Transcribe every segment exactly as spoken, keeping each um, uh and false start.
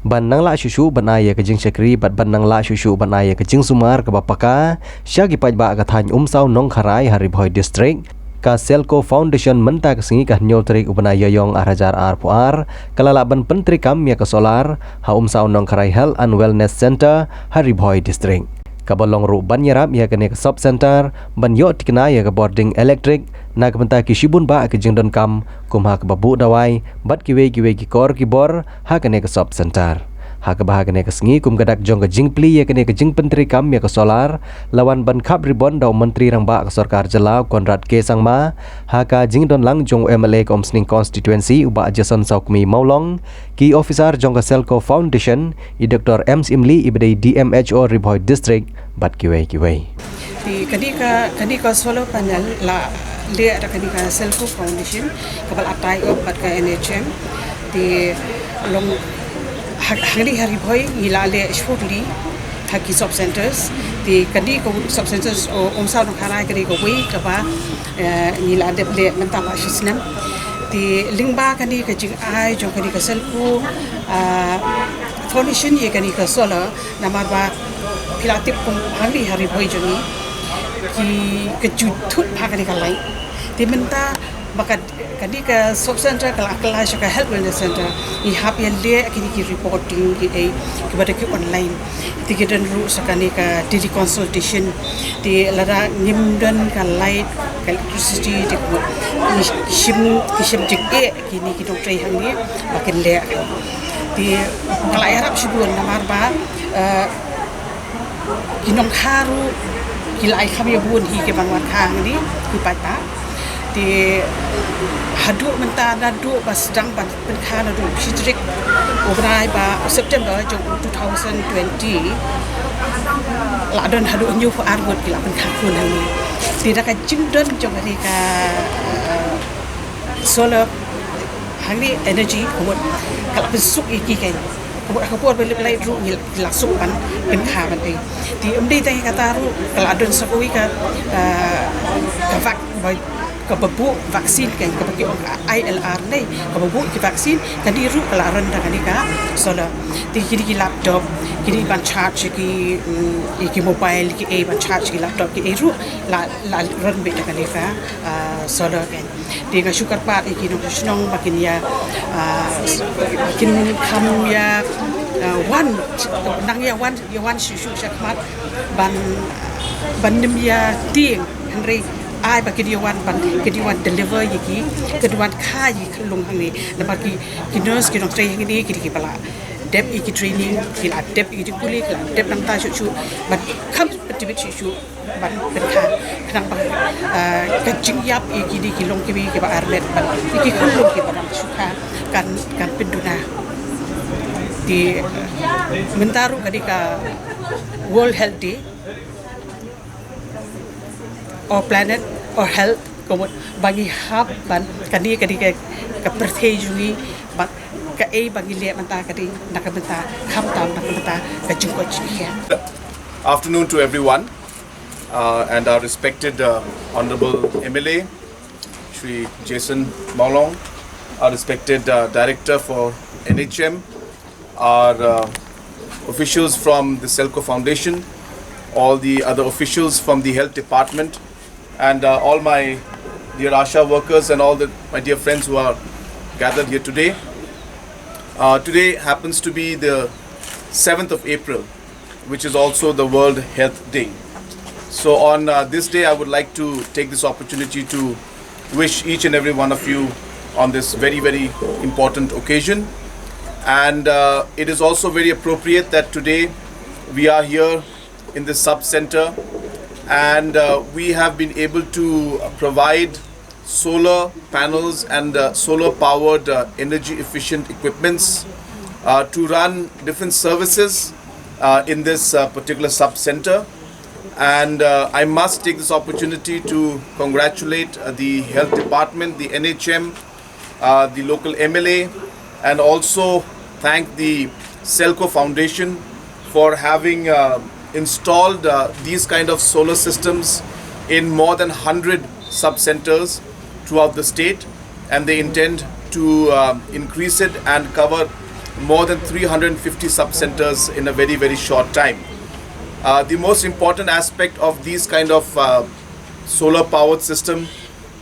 Ban nang lah shuh shuh ban ai ïa ka jingshakri bad ban nang lah shuh shuh ban ai ïa ka jingsumar kaba paka sha ki paidbah ka thaiñ Umsaw Nongkharai ha Ri Bhoi District, ka Selco Foundation mynta ka sngi ka hynñiew tarik u bnai Ïaïong ar hajar arphew ar ka la lah ban pyntreikam ïa ka solar ha Umsaw Nongkharai Health and Wellness Center ha Ri Bhoi District, kaba long ruh ban ïarap ïa kane ka sub center ban ïoh tikna ïa ka bording elektrik na ka bynta ki shibun bah ki jingdonkam kum ha kaba buh dawai bad kiwei kiwei ki kor ki bor ha kane ka sub center. Ha kaba ha kane ka sngi kum ka dak jong ka jingplie ïa kane ka jingpyntreikam ïa ka solar, la wan ban khap ribon da u Myntri Rangbah ka Sorkar Jylla u Conrad K Sangma ha ka jingdon lang jong u M L A ka Umsning Constituency u Bah Jason Sawkmie Mawlong, ki officer jong ka Selco Foundation, i Doctor M Syiemlieh iba dei D M H O Ri Bhoi District bad kiwei kiwei. Te kane ka, kane ka solar panel la leh da kane ka Selco Foundation kaba la tie up bad ka N H M. Te long ha, hangne ha Ri Bhoi ngi la leh shortly ha ki sub centers. Te kane ka sub centers, o, Umsaw Nongkharai kane kawei kaba, eh, ngi la dep leh mynta la shi snem. Te lyngba kane ka jingai jong kane ka Selco, ah, Foundation ïa kane ka solar, namar ba phi la tip kum hangne ha Ri Bhoi jong ngi ki, ka ju thut bha kane ka light. Te mynta ba ka, kane ka sub center ka la kylla sha ka health wellness center, ngi hap ïa leh kine ki reporting ki ei kiba dei ki online. Te ki don ruh sa kane ka teleconsultation. Te lada ngim don ka light, ka electricity, te ki shim, ki shim jingeh kine ki nongtrei hangne ba kin leh. Te ka la ïarap shibun namar ba, eh, ki nongkha ruh ki la ai kham ïa bun hi ki ban wan kha hangne ki paidbah. Te haduh mynta naduh ba sdang ban pynkha naduh shi tarik u bnai ba September jong u two thousand twenty, la don haduh hynñiewphew ar ngut ki la pynkha khun hangne. Te da ka jingdon jong kane ka, eh, solar hangne energy, ka mut ka la pynsuk ïa ki, ka mut ha ka por ba lip light ruh ngi la suk ban pynkha ban ei. Te ym dei tang ïa kata ruh ka la don sa kawei ka, eh, ka vak-, ba, kaba buh vaccine, ka kaba ki ong ka I L R ne, kaba buh ki vaccine, kane ruh ka la run da kane ka solar. Te kine ki laptop, kine ban charge ki, mm, ïa ki mobile, ki ei ban charge ki laptop, ki ei ruh la, la run beit da kane ka, eh, solar, ka. Te nga shu kyrpad ïa ki nongshong shnong ba kin ïa, ah, kin kham ïa, ah, wan, nang ïa wan, ïa wan shuh shuh shakhmat ban, ban nym ïa tieng, hynrei ai ba kin ïa wan ban, kin ïa wan deliver ïa ki, kin wan kha ïa ki lung hangne. Namar ki, ki nurse ki nongtrei hangne ki dei kiba la dep ïa ki training, ki la dep ïa ki jingpule, ki la dep nangta shuh shuh ban kham pyntbit shuh shuh ban pynkha, khnang ba, ah, ka jingïap ïa kine ki long kiwei kiba armet ban ïa ki khyllung kiba dang shu kha kan, kan pynduna. Te mynta ruh ka dei ka World Health Day, or planet or health, ka mut ba ngi hap ban, kane ka dei ka, ka pyrthei jong ngi, ba kaei ba ngi leh mynta ka dei na ka bynta, khamtam na ka bynta ka jingkoit jingkhiah. Afternoon to everyone, uh, and our respected, uh, Honorable M L A, Shri Jason Mawlong, our respected, uh, Director for N H M, our, uh, officials from the Selco Foundation, all the other officials from the Health Department, and, uh, all my dear ASHA workers and all the, my dear friends who are gathered here today. Uh, today happens to be the seventh of April, which is also the World Health Day. So on, uh, this day, I would like to take this opportunity to wish each and every one of you on this very, very important occasion. And, uh, it is also very appropriate that today we are here in this sub-center, and, uh, we have been able to provide solar panels and, uh, solar-powered, uh, energy-efficient equipments, uh, to run different services, uh, in this, uh, particular sub-center. And, uh, I must take this opportunity to congratulate, uh, the Health Department, the N H M, uh, the local M L A, and also thank the Selco Foundation for having, uh, installed, uh, these kind of solar systems in more than hundred sub-centers throughout the state, and they intend to, uh, increase it and cover more than three hundred fifty sub-centers in a very, very short time. Uh, the most important aspect of these kind of uh, solar-powered system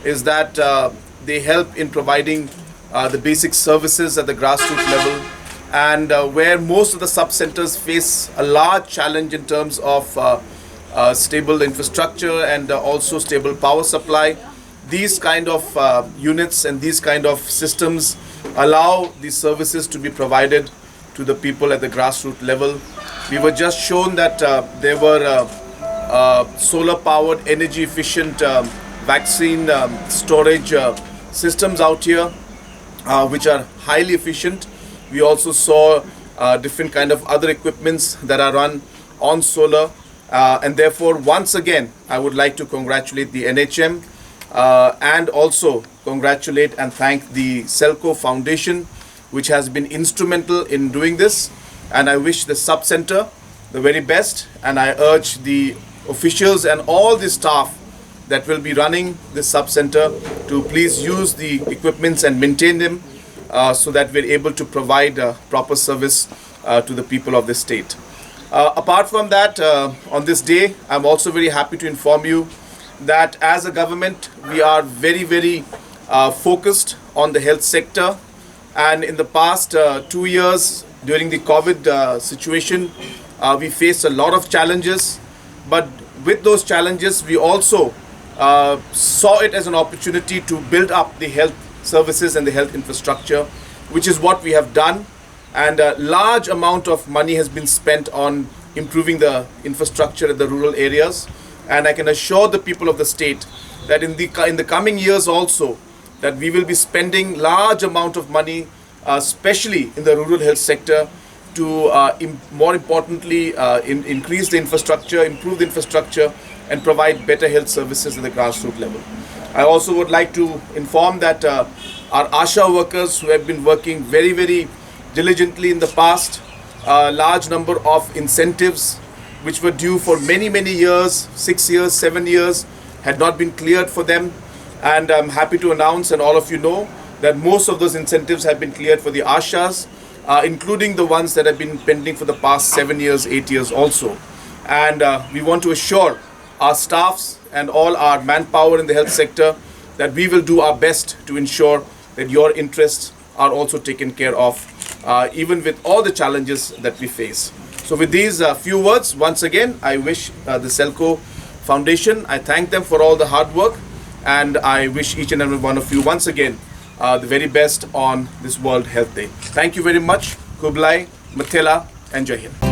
is that uh, they help in providing uh, the basic services at the grassroots level, and uh, where most of the sub-centers face a large challenge in terms of uh, uh, stable infrastructure and uh, also stable power supply. These kind of uh, units and these kind of systems allow these services to be provided to the people at the grassroots level. We were just shown that uh, there were uh, uh, solar powered, energy efficient um, vaccine um, storage uh, systems out here, uh, which are highly efficient. We also saw uh, different kind of other equipments that are run on solar. Uh, and therefore, once again, I would like to congratulate the N H M uh, and also congratulate and thank the Selco Foundation, which has been instrumental in doing this. And I wish the sub center the very best. And I urge the officials and all the staff that will be running this sub center to please use the equipments and maintain them uh, so that we're able to provide uh, proper service uh, to the people of the state. Uh, apart from that, uh, on this day, I'm also very happy to inform you that as a government, we are very, very uh, focused on the health sector. And in the past uh, two years, during the COVID uh, situation, uh, we faced a lot of challenges. But with those challenges, we also uh, saw it as an opportunity to build up the health services and the health infrastructure, which is what we have done. And a large amount of money has been spent on improving the infrastructure at the rural areas. And I can assure the people of the state that in the, in the coming years also, that we will be spending large amount of money, uh, especially in the rural health sector, to uh, im- more importantly uh, in- increase the infrastructure, improve the infrastructure, and provide better health services at the grassroots level. I also would like to inform that uh, our ASHA workers, who have been working very, very diligently in the past, a large number of incentives which were due for many, many years, six years, seven years, had not been cleared for them. And I'm happy to announce, and all of you know, that most of those incentives have been cleared for the ASHAs, uh, including the ones that have been pending for the past seven years, eight years also. And uh, we want to assure our staffs and all our manpower in the health sector that we will do our best to ensure that your interests are also taken care of, uh, even with all the challenges that we face. So, with these uh, few words, once again, I wish uh, the Selco Foundation, I thank them for all the hard work, and I wish each and every one of you once again uh, the very best on this World Health Day. Thank you very much. Khublei, Mathela, and Jai Hind.